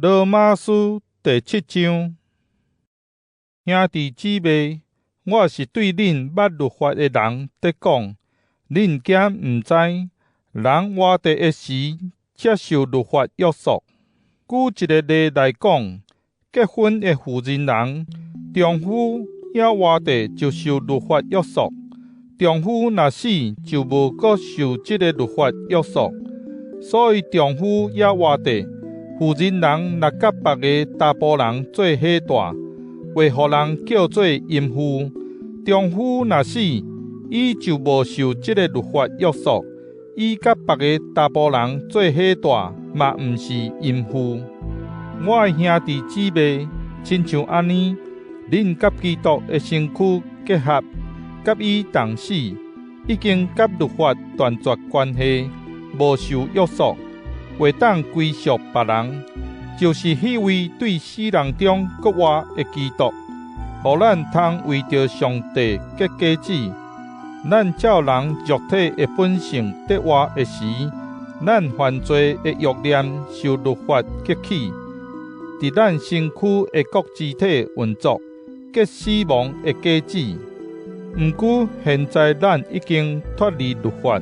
羅馬書第七章，兄弟姊妹，我是對恁捌律法的人佇講，恁敢毋知，人活著的時才受律法約束？舉一个例來講，結婚的婦人人，丈夫猶活著就受律法約束；丈夫若死就無閣受這个律法約束。所以丈夫猶活著，婦人人若佮別个查埔人做伙蹛，會予人叫做淫婦。丈夫若死，伊就無受這个律法約束，伊佮別个查埔人做伙蹛，嘛毋是淫婦。我的兄弟姊妹，親像按呢，恁佮基督的身軀結合，佮伊同死，已經佮律法斷絕關係，無受約束，會當歸屬別人，就是彼位對死人中閣活的基督，予咱通為著上帝結果子。咱照人肉體的本性得活的時，咱犯罪的欲念受律法激起，佇咱身軀的各肢體運作，結死亡的果子。毋過現在咱已經脫離律法，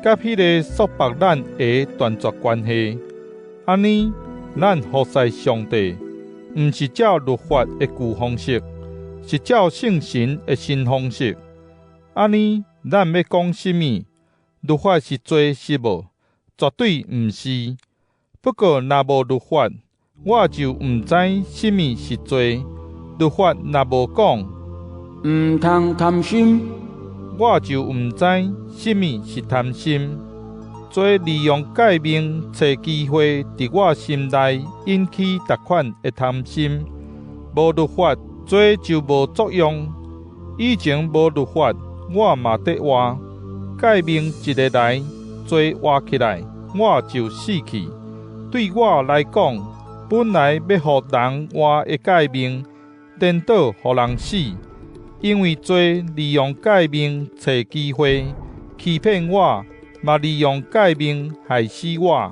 佮彼个束縛咱的斷絕關係。按呢，咱服侍上帝，毋是照律法的舊方式，是照聖神的新方式。按呢，咱欲講啥物？律法是罪是無？絕對毋是。不過若無律法，我就毋知啥物是罪。律法若無講毋通貪心，我就毋知啥物是貪心。罪利用誡命揣機會，佇我心內引起逐款的貪心。無律法，罪就無作用。以前無律法，我嘛得活。誡命一个來，罪活起來，我就死去。對我來講，本來欲予人活的誡命，顛倒予人死，因為罪利用誡命揣機會欺騙我，嘛利用誡命害死我。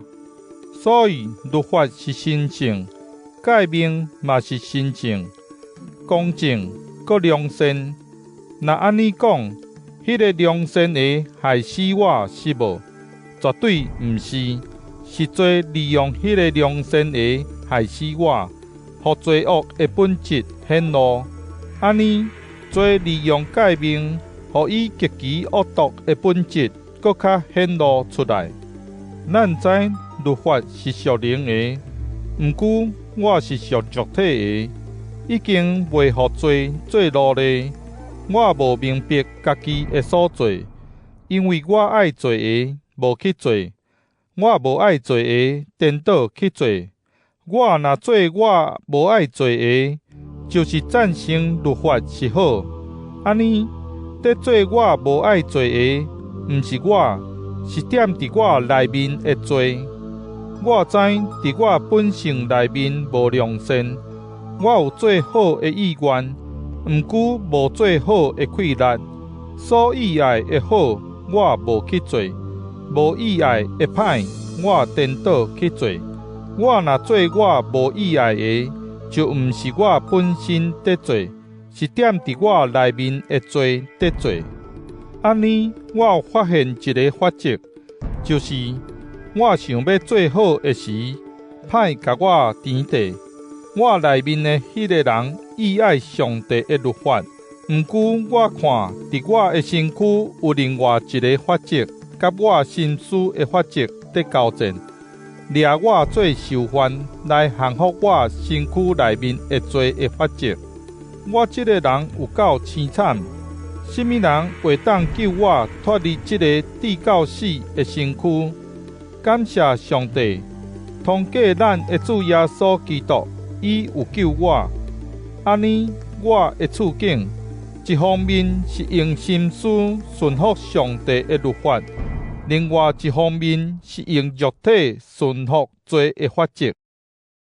所以律法是神聖，誡命嘛是神聖、公正、閣良善。若按呢講，彼个良善的害死我是無？絕對毋是，是罪利用彼个良善的害死我，予罪惡的本質顯露。按呢，罪利用誡命，予伊極其惡毒的本質閣較顯露出來。咱知律法是屬靈的，毋過我是屬肉體的，已經賣予罪做奴隸。我無明白家己的所做，因為我愛做的無去做，我無愛做的顛倒去做。我若做我無愛做的，就是贊成律法是好。按呢，佇做我無愛做的，毋是我，是踮佇我內面的罪。我知佇我本性內面無良善，我有做好的意願，毋過無做好的氣力。所意愛的好，我無去做；無意愛的歹，我顛倒去做。我若做我無意愛的，就毋是我本身佇做，是踮佇我內面的罪佇做。按呢，我有發現一个法則，就是我想欲做好的時，歹共我纏著。我內面的彼个人意愛上帝的律法，毋過我看佇我的身軀有另外一个法則，佮我心思的法則佇交戰，掠我做囚犯來降服我身軀內面的罪的法則。我這个人有夠凄慘！啥物人會當救我脫離這个至到死的身軀？感謝上帝，通過咱的主耶穌基督，伊有救我。按呢，我的處境，一方面是用心思順服上帝的律法，另外一方面是用肉體順服罪的法則。